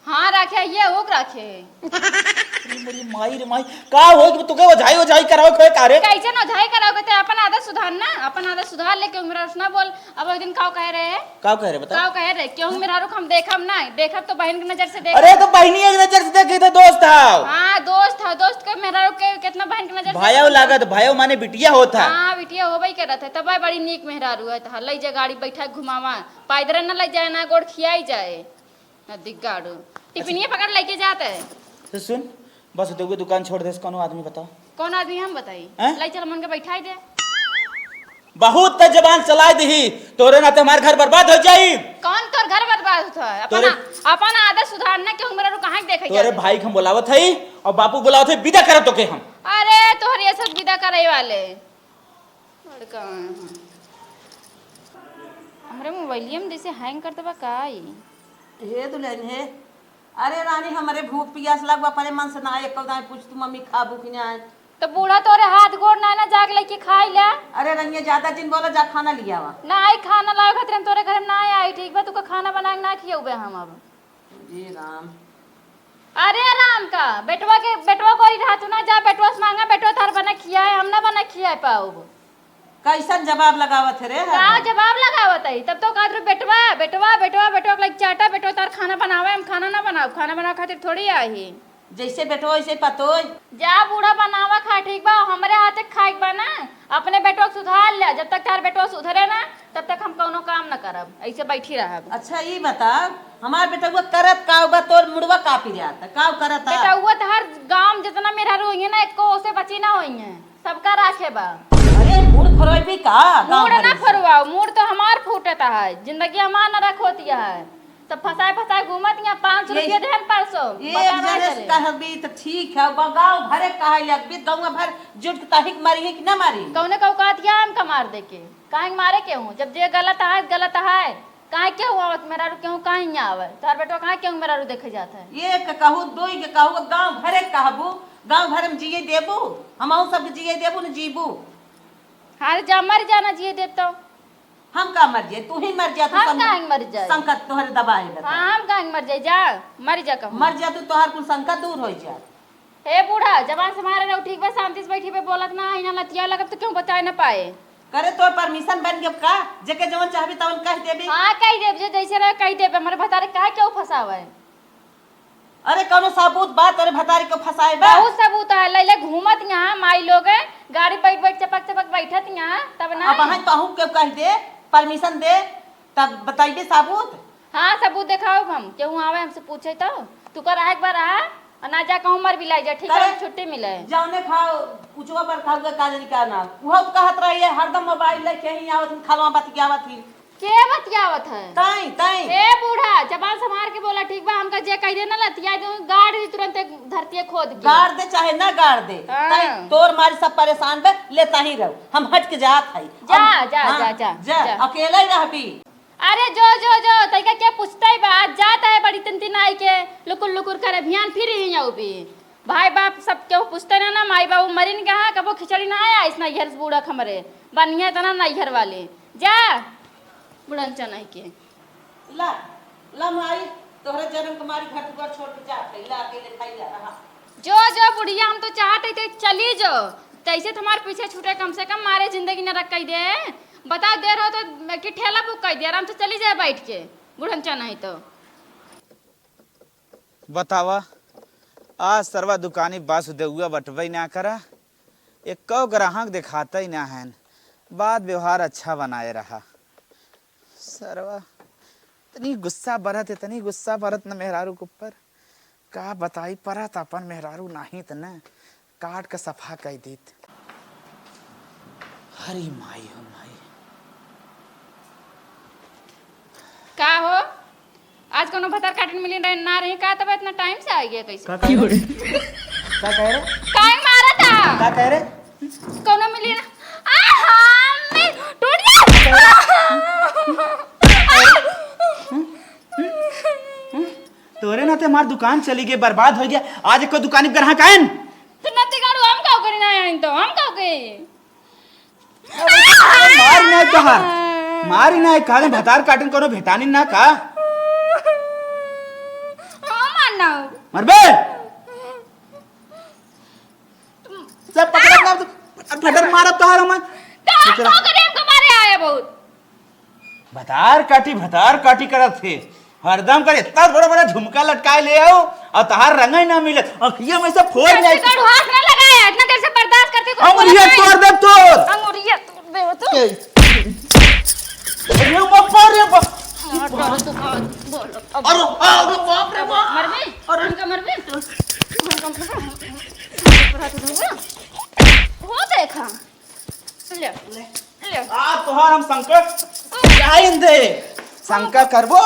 हाँ, राखे, ये हुक राखे। अरे मोरी माई रे माई, का हो कि तू के ओझाई, ओझाई करावे खोए का रे? कैसे न ओझाई करावे? ते अपन आदत सुधार ना, अपन आदत सुधार, लेके मेहरारू से ना बोल। अब एक दिन काव कहे रहे? काव कहे रहे, बता। काव कहे रहे? क्यों मेहरारू को हम देखब ना, देखब तो बहन की नजर से देखब। अरे तो बहनी एक नजर से देखी तो दोस्त हव। हाँ, दोस्त हव, दोस्त के मेहरारू के कितना बहन की नजर से भाया देखब। लागत, भाया माने बिटिया होत है। हाँ, बिटिया होबे करत है, तब बड़ी नीक मेहरारू है, तो लई जा गाड़ी बैठा घुमावा, पैदल न लई जाए ना, गोड़ खियाई जाए। नदी गाड़ू। टिफिनिया पकड़ लेके जात है। तो सुन, बस देवे दुकान छोड़ दे, कौनो आदमी बताओ। कौन आदमी हम बताई? हैं? लाई चल, मन के बैठाई दे। बहुत त जबान चलाए दही, तोरे नाते हमार घर बर्बाद हो जाई। कौन तोर घर बर्बाद होत है? अपन तोरे आ-, अपन आदत सुधारना, क्यों मेहरारू कहाँ देखे तोरे जात है? भाई के हम बुलावत हई और बापू बुलावत हई, विदा करत तोके हम। अरे तोहर ये सब विदा करे वाले। लड़का आए हैं। हमरे मोबाइलिया में जैसे हैंग करत बा का ई? हे दुल्हन हे, अरे रानी, हमरे भूख पियास लग बा, अपने मन से ना एको दाई पूछ तू मम्मी खाबू कि ना। तो बूढ़ा तोरे हाथ गोड़ ना, ना जाके लेके खाई ले। अरे रनिया, ज्यादा जिन बोला, जा खाना लिया आवा। ना आई खाना लावे खातिर हम तोरे घर में ना आई, ठीक बा? तू का खाना बना के ना खियौबे हम अब। ए राम। अरे राम का, बेटवा के, बेटवा गोरी रहा तू ना, जा बेटवा से मांगा, बेटवा तार बना खियाए, हम ना बना खियाए पाउब। कैसन जवाब लगावत है रे? का जवाब लगावत है? तब तो कहत रहे, "बेटवा, बेटवा, बेटवा, बेटवा के लइके चाटा, बेटवा तार खाना बनावे, हम खाना ना बनाउब, खाना बनावे खातिर थोड़ी आई।" जैसे बेटवा वैसे पतोय। जा बूढ़ा बनावा खा, ठीक बा, हमरे हाथे खाइक बा ना, अपने बेटवा के सुधार ले, जब तक तार बेटवा सुधरे ना, तब तक हम कौनो काम न करब, ऐसे बैठी रहब। अच्छा, ई बता, हमार बेटउआ करत का बा, तोर मुड़वा का पिरात, का करत आ? बेटउआ तो हर गांव में जितना मेहरारू होइहे ना, एको ओसे बची ना होइहे, सबका राखे बा। अरे, मूड़ फरोइबी का? गाँव मूड़ भर ना में से। फरवाओ, मूड़ तो हमार फूटत है, जिंदगी हमार नरक होती है। सब फंसाए फंसाए घूमत यहाँ, पाँच सौ ये रुपया देहन परसों, एक बता ना जने से चले। कहबी त ठीक है, बा-, गाँव भरे कहा लगबी, गाँव भर जुट के तहिक मारी है कि ना मारी? कौने का औकात या हमका मार दे के? काहे मारे के हूँ? जब जे गलत है, गलत है। काहे केहू आवत मेहरारू, केहू काहे यहाँ आवे? तोहर बेटवा काहे केहू मेहरारू देखे जात है? एक कहू, दुई के कहू, गाँव भरे कहबू, गाँव भरे में जिए देबू? हमहू सबके जिए देबू न जीबू? हाँ, जा मर जाना जिए देब तो। हम का मर जाए? तू ही मर जा, तू हम संग-, काहे मर जाए? संकट तोहरे दबाए बता। हाँ, हम काहे मर जाए? जा, मर जा कहूँ। मर जा तू, तोहर कुल संकट दूर हो जा। हे बूढ़ा, जबान संभारे रहो, ठीक बा, शांति से बैठी बे, बोलत ना, इहाँ लतिया लगब तो क्यों बताए ना पाए? करे तोर permission बन गब का? जेके जवन चाहबी तवन कह देबी। हाँ, कह देब, जे जैसे रहे कह देब, हमरे भतारे काहे क्यों फंसावे? अरे, कौनो सबूत बा तोरे भतारी के फंसाए बा? बहुत सबूत है, लैले घूमत यहाँ माई लोग, गाड़ी बैठ बैठ चपक चपक बैठत यहाँ, तब ना। अब अहन कहूँ के कह दे, permission दे, तब बताइबे सबूत। हाँ, सबूत देखाओ हम, केहू आवे हमसे पूछे तो। तू कर आए एक बार आ, और ना जा कहूँ मर भी लाई जा, ठीक है, करे। छुट्टी मिले। जौने खाओ, उचवा पर खाओ के का जानी का ना। उहो तो कहत रही है, हरदम मोबाइल लेके ही आवत ही, खलवा बतियावत ही। के बतियावत है? ताई, ताई। ए बूढ़ा, जबान संभार के बोला, ठीक बा? हमका जे कह दे ना लतिया दे, गाड़ दी तुरंत एक धरती खोद के। गाड़ दे चाहे ना गाड़ दे। हाँ। ताई, तोर मारी सब परेशान बे, लेता ही रहो। हम हट के जात हई। जा, अब, जा, हाँ, जा, जा, जा, जा। अकेले ही रहबी। अरे जो, जो, जो, तइका के पूछतइ बा, जात है बड़ी तिनतिनाई के, लुकुर लुकुर करे, भियान फिर ही आउबी। भाई बाप सब केहू पूछतइ ना, ना माई बाबू मरिन कहाँ, कबो खिचड़ी ना आया, इसना इहर से बूढ़ा खमरे, बनिया तना ना इहर वाले। जा, बुढ़न चनाई के। ला, ला माई, तोहरे जन्म के मारी घर दुआर छोड़ के जात है, ला अकेले खाई ला रहा। जो, जो बुढ़िया, हम तो चाहत हई ते चली जो, तैसे तुम्हारे पीछे छूटे, कम से कम मारे जिंदगी न रख कई दे। बताओ, देर हो तो कि ठेला बुक कर दे, आराम से चली जाए बैठ के, बुढ़न चा नहीं तो। बतावा, आज सरवा दुकानी बासुदेउआ बटबई ना करा, एक्को ग्राहक देखातई ना हैन, बात व्यवहार अच्छा बनाए रहा। सरवा, इतनी गुस्सा बरत, इतनी गुस्सा बरत न मेहरारू के ऊपर। का बताई, परत अपन मेहरारू नाहीं त न काट के सफा कइ दीत। हरी माई हो माई। का हो, आज कोनो भतार काटिन मिलिन रहे ना रही का, तब इतना टाइम से आ गया कैसे? का कह रहे? का कह रहे? काहे मारा था? का कह रहे? कोनो मिली ना। आ, हाँ, मैं टूट गया। तोरे नाते हमार दुकान चली गई, बर्बाद हो गया। आज एको दुकानी पर ग्राहक आयन। तो नती गाड़ू हम काउ करी ना आइन तो, हम काउ करी? अरे मार ना कहा, मार ना कहा, भतार काटन कोनो भेटानी ना का? हाँ, मार ना। मरबे। सब पकड़त ना तो फटर मारत तोहार हम। का, दूसरा। का करे हमको मारे आए बहुत? भतार काटी, भतार काटी करत थे। हरदम कर इतना बड़ा बड़ा झुमका लटकाए ले आओ और तहार रंग ही ना मिले। अखिया में से फोड़ ले। ऐसे करो, हाथ ना लगाए, इतना देर से बर्दाश्त करते कुछ बोला अंगुरिया नहीं। तोड़ दे तोर। अंगुरिया तोड़ दे तू। ए। अरे बाप रे बाप। मार डाल तो, हाँ, बोलो, अब अरे, अरे बाप रे बाप। मरबे? अरे। हमका मरबे? हमका मरबे? वो देखा। ले, ले। आज तोहार हम संकट जाइन दे। संकट करबो।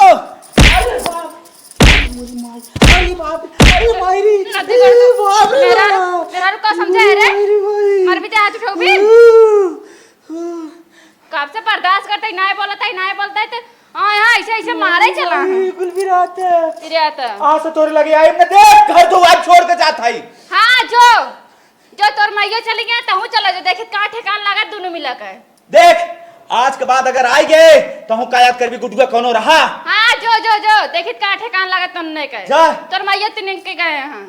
अरे बाप। अरे माई। अरे बाप। अरे माई रे। नदी अरे बाप रे मेरा, बाप। मेरा रुका समझा है रे? अरे माई। मरबी ते हाथ उठाओ भी। कब से बर्दाश्त करते ही, नाय बोलता ही, नाय बोलता ही, तो हाँ, यहाँ ऐसे, ऐसे मारे चला है। बिल्कुल भी रात है। फिर आता। आज से तोरे लगे आई न देख, घर दुआर छोड़ के जात हई। हाँ, जो, जो तोर माइयो चली गया, तहूँ चला जो, देखित कहाँ ठेकान लागत दोनों मिला के। देख, आज के बाद अगर आई गए, तहूँ का याद करबी गुडुआ कौनो रहा। हाँ, जो, जो, जो, देखित कहाँ ठेकान लागत तन्ने के। जा। तोर माइयो तिन के गए हैं।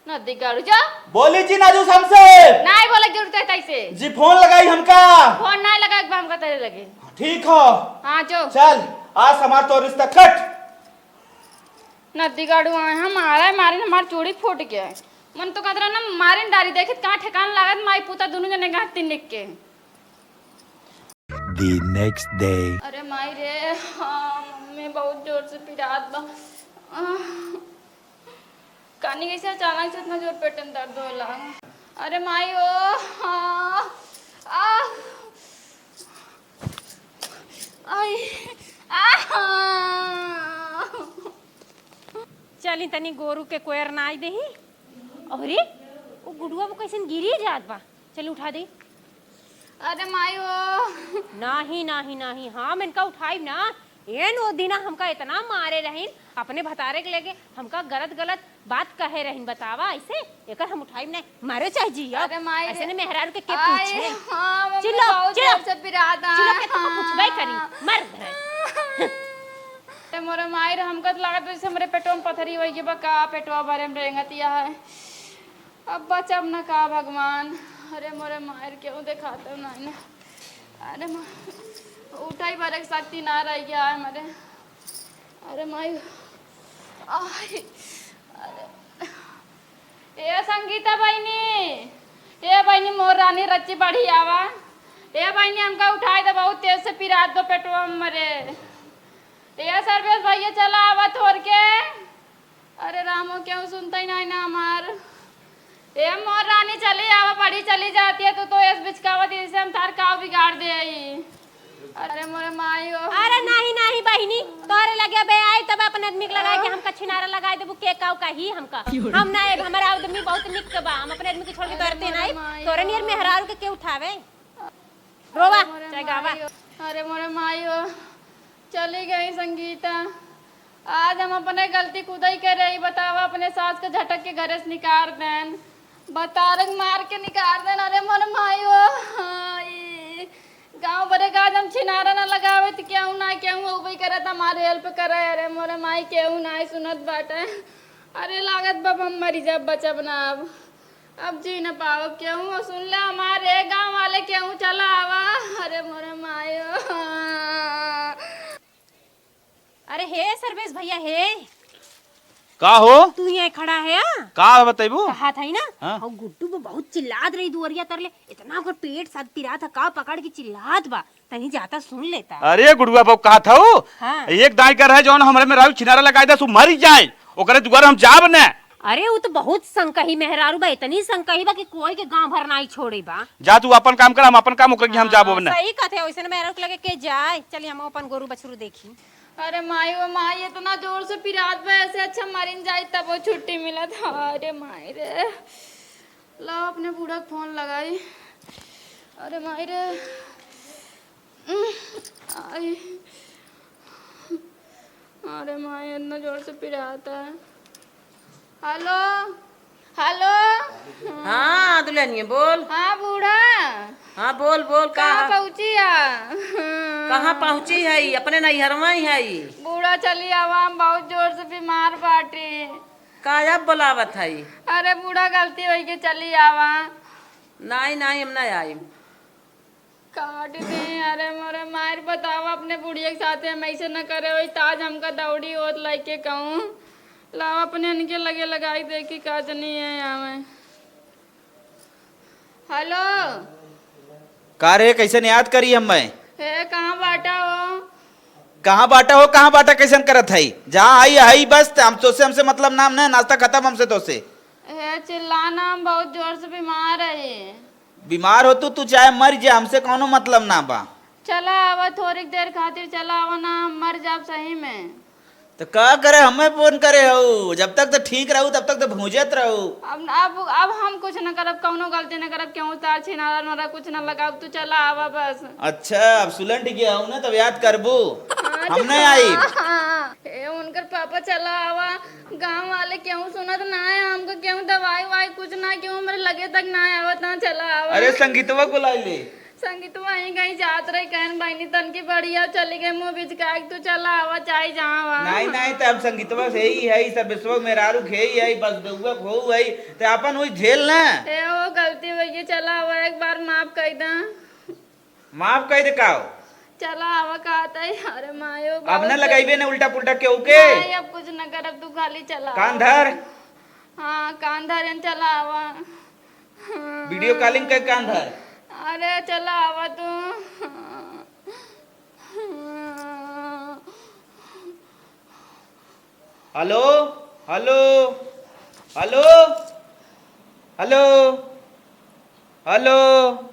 नदी गाड़ू जा। बोली जी नाजू हमसे। नाई बोले जरूरत है तैसे। जी फोन लगाई हमका। फोन नाई लगा एक बार हमका तेरे लगे। ठीक हो। हाँ जो। चल, आज हमार तो रिश्ता कट। नदी गाड़ू आए हम आ रहा है, मारिन हमार चूड़ी फूट गया है। मन तो कहत रहा ना मारिन डारी, देखित कहाँ ठेकान लागत, माई पूता दोनों जने का हत्ती निक के। The next day. अरे माई रे, हाँ, मम्मी बहुत जोर से पिरात बा। आह, कानी कैसे अचानक से इतना जोर पेट में दर्द होला? अरे माई ओ, हाँ, आह, आई, आह। चली तनी गोरू के कोयर नाई देही। अरे, वो गुडुआ वो कैसन गिरी जात बा। चल उठा दे। अरे माई हो। नाही, नाही, नाही, हम इनका उठाइब ना। एन वो दिना हमका इतना मारे रहिन, अपने भतारे के लेके हमका गलत गलत बात कहे रहिन। बतावा ऐसे, एकर हम उठाइब ना, मरे चाहे जिया। अरे माई रे। ऐसे ने मेहरारू के, के आई, पूछे? हाँ, मम्मी चिल्लो, बहुत चिल्लो। जोर से पिरात है। चिल्लो के तो हाँ। कुछ भाई करी, मर धरे। अरे मोरे माई रे, हमका तो लागत जैसे हमरे पेटवा में पथरी होई गई बा का, पेटवा भरे में रेंगतिया है। अब बचब न का भगवान। अरे मोरे मायर, केहू देखाते नाही ना। अरे माँ, उठाई भरे के शक्ति ना रह गया है हमारे। अरे माई, आई, अरे, ए संगीता बहिनी, ए बहिनी मोर रानी रच्ची बढ़ी आवा। ए बहिनी हमका उठाई दे, बहुत तेज से पिरात बा पेटवा में मरे। ए सर्वेश भैया, चला आवा थोर के। अरे रामो, केहू सुनतइ नाहीं ना हमार। ए मोर रानी, चली आवा, बड़ी चली जाती है, तू तो एस बिचकावत, इसे हम तार काव बिगाड़ दे आई। अरे मोरे माई हो। अरे नाहीं, नाहीं बहिनी, तोरे लगे बे आई तब अपने आदमी के लगाइ के हमका छिनारा लगाइ देबू, के काव कही हमका। हम ना, एक हमारा आदमी बहुत निक के बा, हम अपने आदमी के छोड़ के अरे तोरते मोरे नाहीं, माई तोरे हो। नियर मेहरारू के, के उठावे। रोवा, अरे मोरे चाहे गावा। माई हो, अरे मोरे माई हो, चली गई संगीता। आज हम अपने गलती खुदइ करे, ई बतावा, अपने सास के झटक के घरे से निकार देन, बतारक मार के निकार देन। अरे मोरे माई हो, हाँ, ई गाँव भरे का आज हम छिनारा ना लगावे त केहू ना केहू उबई करत हमारे help करे। अरे मोरे माई, केहू ना सुनत बाटे। अरे लागत बा हम मरी जाब, बचब ना अब। अब जी न पाओ, केहू सुन ले हमारे गाँव वाले, केहू चला आवा। अरे मोरे मायो। अरे हे सर्वेश भैया, हे। का हो? तू यहाँ खड़ा है, हाँ? का बतैबू? कहा था ही ना, हाँ। और गुड्डू वो बहुत चिल्लात रही दुआरिया तर ले, इतना ओकर पेट साथ पिरात है, का पकड़ के चिल्लात बा। तनी जाता सुन लेता। अरे गुडुआ बाबू, कहा था वो? हाँ। एक दाई कर है, जौन हमरे मेहरारू छिनारा लगाइ दे, सु मरी जाए, ओकरे दुआरे हम जाब न। अरे वो तो बहुत संकही मेहरारू बा, इतनी संकही बा कि कोई के गाँव भर नाहीं छोड़े बा। जा तू अपन काम कर, हम अपन काम, ओकरे के हम जाब हाँ, न। सही कहते, वैसे मेहरारू के लगे के जाए। चलिए हम अपन गोरू बछरू देखी। अरे माई, वो माई इतना जोर से पिरात बा, ऐसे अच्छा मरिन जाई तब वो छुट्टी मिलत। अरे माई रे, लाओ अपने बूढ़ा के फोन लगाई। अरे माई रे, आई। अरे माई, इतना जोर से पिराता है। हेलो, हेलो। हाँ दुल्हनिया, बोल। हाँ बूढ़ा। हाँ बोल, बोल। कहाँ का? पहुँची है? कहाँ पहुँची है? अपने नैहरवा ही है। बूढ़ा चली आवा, हम बहुत जोर से बीमार बाटी। का अब बोलावत है? अरे बूढ़ा, गलती होइ गई, चली आवा। नाहीं, नाहीं, हम ना आइम। काट दे। अरे मोरे मायर, बतावा, अपने बुढ़िया के साथे हम ऐसे न करे होई, ताज हमका दौड़ी होत लइके कहूँ। लावा अपने इनके लगे लगाई देखी का जनी है आवे। हेलो। का रे, कैसन याद करी हम्मे? हे, कहाँ बाटा हो? कहाँ बाटा हो, कहाँ बाटा कैसन करत है? जहाँ आई, आई बस, हम तोसे, हमसे मतलब नाम न, नाश्ता खतम हमसे तोसे। हे, चिल्ला ना, हम बहुत जोर से बीमार है। बीमार हो तू, तू चाहे मर जा, हमसे कौनो मतलब ना बा। चला आवा, थोड़िक देर खातिर चला आवा ना, हम मर जाब सही में। तो का करे, हमें फोन करे हो? जब तक तो ठीक रहू, तब तक तो भूंजत रहू। अब, अब, अब हम कुछ न करब, कौनो गलती न करब, केहू तार छिनारा मारा कुछ न लगाब, तू चला आवा बस। अच्छा, अब सुलट गया हूँ ना, तब याद करबू। हाँ, हम नहीं आई। हाँ, ए, उनकर पापा चला आवा, गाँव वाले केहू सुनत ना है, हमको केहू दवाई वाई कुछ ना, केहू हमरे लगे तक ना आवत ना, चला आवा। अरे संगीतवा को लाई ले। संगीतवा ही कहीं जात रही, कहन बहिनी तनकी बढ़िया चली गई, मुँह बिचका के तू चला आवा, चाहे जहाँ आवा। नहीं, नहीं, तो हम संगीतवा से ही है, सब विश्व मेहरारू खे ही है, बस बेहुआ खो है, तो अपन वही झेल ना। ए, ओ गलती हो गई, चला आवा, एक बार माफ कर दा। माफ कर दे का हो? चला आवा, कहत है, अरे मायो, अब ना बहुत लगाइबे ना उल्टा पुल्टा केहू के। नहीं, अब कुछ न करब, तू खाली चला कान आवा। धर। हाँ, कान धर, चला आवा। वीडियो कॉलिंग के कान धर। अरे चला आवा तू। हेलो, हेलो, हेलो, हेलो, हेलो।